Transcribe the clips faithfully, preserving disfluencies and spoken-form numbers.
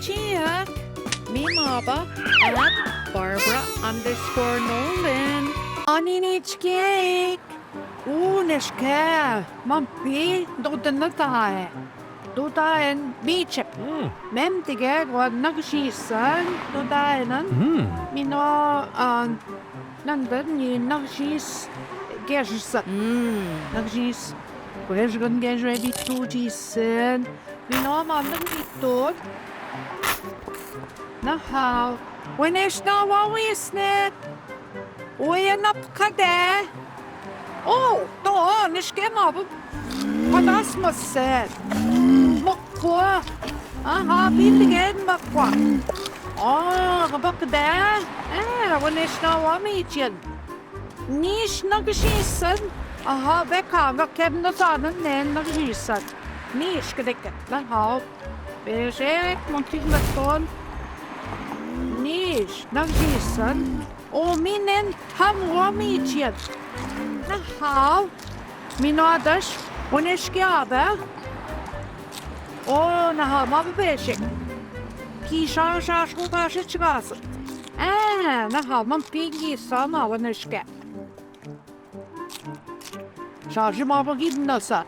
Check. Mi mapa at Barbara underscore Nolan. Anini chkek. Uu, neshka. Mampi, dodana tae. Dodaen, michep. Mm. Mem tige, wa nakshisan, dodaen. Mm. Mino, ah, nanda ni nakshis, geshisan. Mm. Nakshis. Kwes gan geshe bittu jisan. Mino mandang bittu. Naha. Wenesh na wa wisnet. Oya napkade. O, to, nishke ma bu. Padas masen. Makwa. Aha, bilgen makwa. O, bak de. E, wenesh na wa michen. Niş nakshisan. Aha, beka, bek kem na sanen ne nakshisan. Niş kedeke. Naha. Beşek, montik meton. Niş nakshisan. O minen ham wa michen. Naha. Mino adaş. Weneşke abi. O, naha, ma bu beşek. Ki şaş, şaş, bu başı çıkasın. E, naha, ma pingi sana, weneşke. Şarjı ma bu gidin nasa.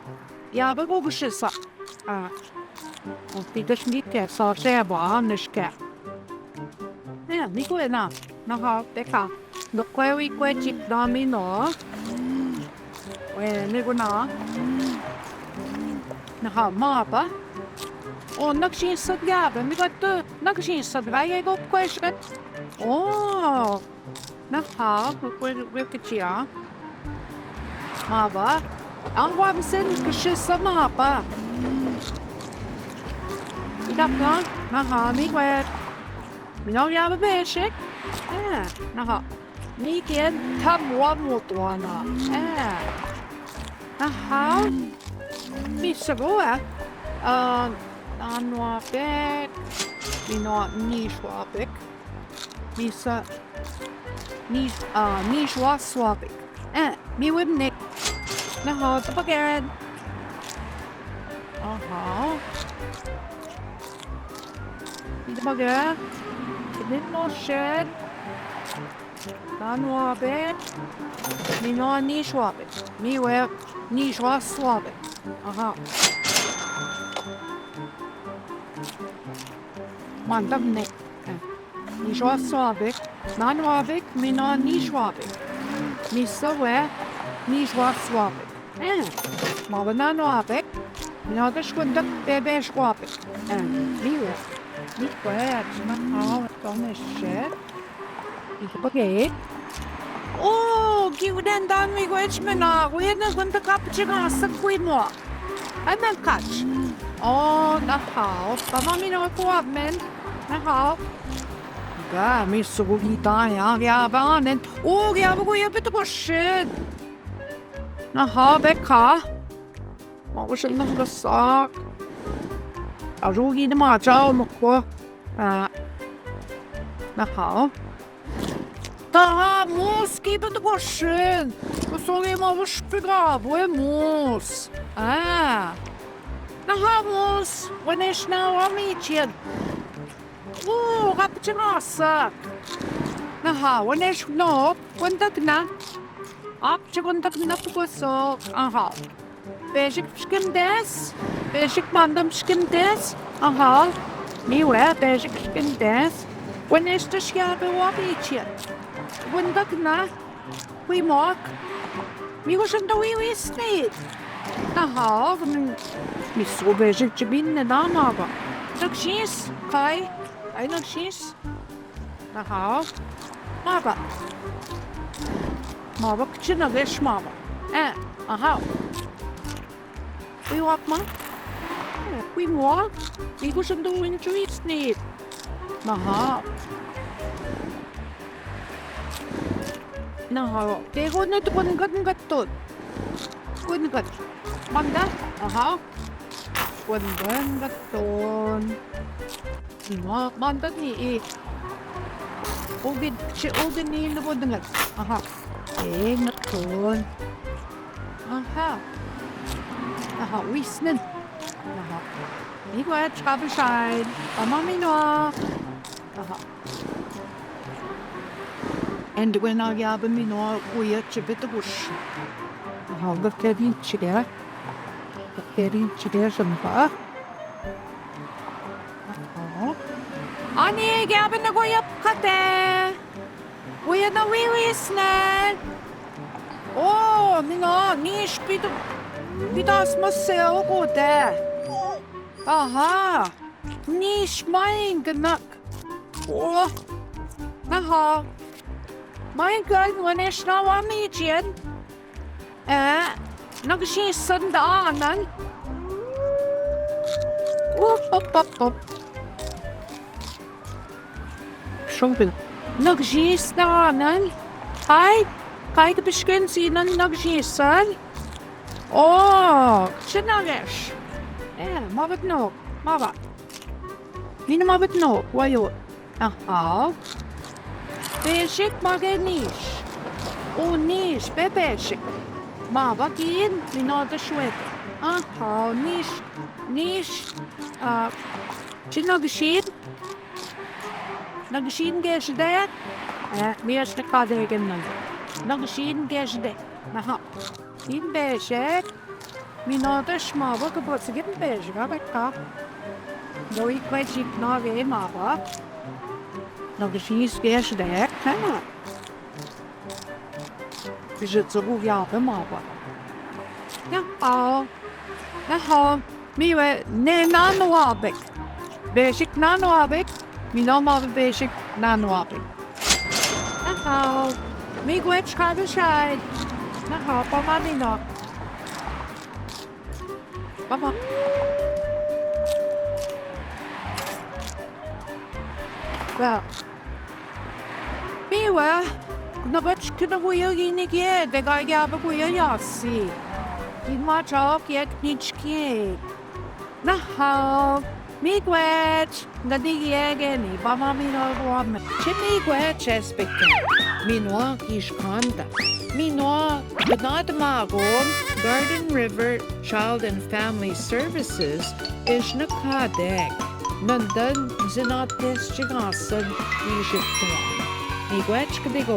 Ya bu bu kişi sa. A. O, bir de şimdi te şarjı ya bu, weneşke. E, mi kue na. Naha, beka. Dokue wi kue čip da mino. E, mi kue na. Naha, mapa. O, nakshin sad gabe, mi kue tu, nakshin sad gabe, go kue šet. O. Naha, kue, kue kečia. Mapa. Angua misen kešisa mapa. Idapna, naha, mi kue. Mino ya bu beşek. E, naha. Mi ken tam wa mutwana. E. Naha. Mi sa bu, e. A, nanua bek. Mino nišua bek. Mi sa, niš-, a, nišua sua bek. E, mi wem nek. Naha, tapaken. Aha. Mi tapaken. Kidin no shen. Nanua bek. Mino nišua bek. Mi wem nišua sua bek. Aha. Manda ne. E. Nišua sua bek. Nanua bek, mino nišua bek. Mi sa wem nišua sua bek. E. Ma wem nanua bek. Mino da škunda bebe škua bek. E. Mi wem. Mi wem. Čina a wem to ne šet. Okej. O, ki uden dan mi goj čmena, uden dan da kapčega sa kuimo. Aj men kač. O, naha, o, tamam, mi no kuamen. Naha. Ga, mi su gita, ja, ja, banen. O, ja, bu ja, betu košen. Naha, beka. Ma košen naha sa. A, žugi de ma, čao, ma ko. A. Naha. Taha, mus, ki betu košen. Ko sogi ma vuš pega, bu e mus. A. Naha, mus, wenesh na wa mičen. U, kapčen asak. Naha, wenesh no, kuentak na. Apče kuentak na pukoso. Aha. Bežik pškimdes. Bežik mandam pškimdes. Aha. Mi we, bežik pškimdes. Wenesh teške abi wa bičen. Kuentak na. Wi mok. Mi košen da wi wisni. Aha, mi, mi so bežik čibinne da maba. Nakšis, kaj. Aj nakšis. Aha. Maba. Maba, kči na veš maba. E, aha. Wi wakma. E, wi mok. Mi košen da wi čuisni. Aha. Naha, te gonne tu gon gon gon ton. Gon gon. Manda? Aha. Gon gon gon ton. Ma, manda ni i. Ugin, si ugin ni lu gon gon. Aha. E, gon ton. Aha. Aha, wisnen. Aha. Miigwetš, kaabesaid. Bama Minoa. Aha. Endewin, agi aben Minoa, kuya tšibet wüshi. Aha, ga kerin tšige. Ga kerin tšige, zamba. Aha. Annie, agi aben na kuya pkate. Wia na wiwisne. Oo, Minoa, niš pida, pidasma seo kuude. Aha. Niš maingünak. Oo. Aha. Maingünak, wanašna wa miicien. Ee, nökšisn daanan. Op, op, op, op. Šovin. Nökšisn daanan. Hai, hai, kaaide püšküin sinen nökšisn. Oo, tšenna nökš. Ee, mavut noq, mavut. Mino mavut noq, wayuu. Aha. Bežik, ma ge niš. Oo, niš, be bežik. Mavut kin, Minoa da šuet. Aha, niš, niš. Aa, tšenna nökšin. Nökšin gežde. Ee, miesne kadegen nan. Nökšin gežde. Aha. Kin bežik. Minoa da šmava, ka botsigin bežik, a beka. Doikve jitna ve mava. Nökšin gežde. Aha. Bižetsebu jave mava. Aha. Aha. Miwe, ne, nanoabek. Bežik nanoabek. Minoa mavut bežik nanoabek. Aha. Miigwetš, kaabesaid. Aha, bama Minoa. Bama. Well. Miwe, na botš kina wuyuu inikiege, gai abe wuyuu asi. Kin ma čaok inikiege. Nahao, miigwetš, nga inikiege ni, bama Minoa wame. Che miigwetš, Esbeke. Minoa kiš kanda. Minoa, günadmagon, Garden River Child and Family Services, iš na kadek. Nanda nzinates chigasa iš ituan. Miigwetš, gdigo.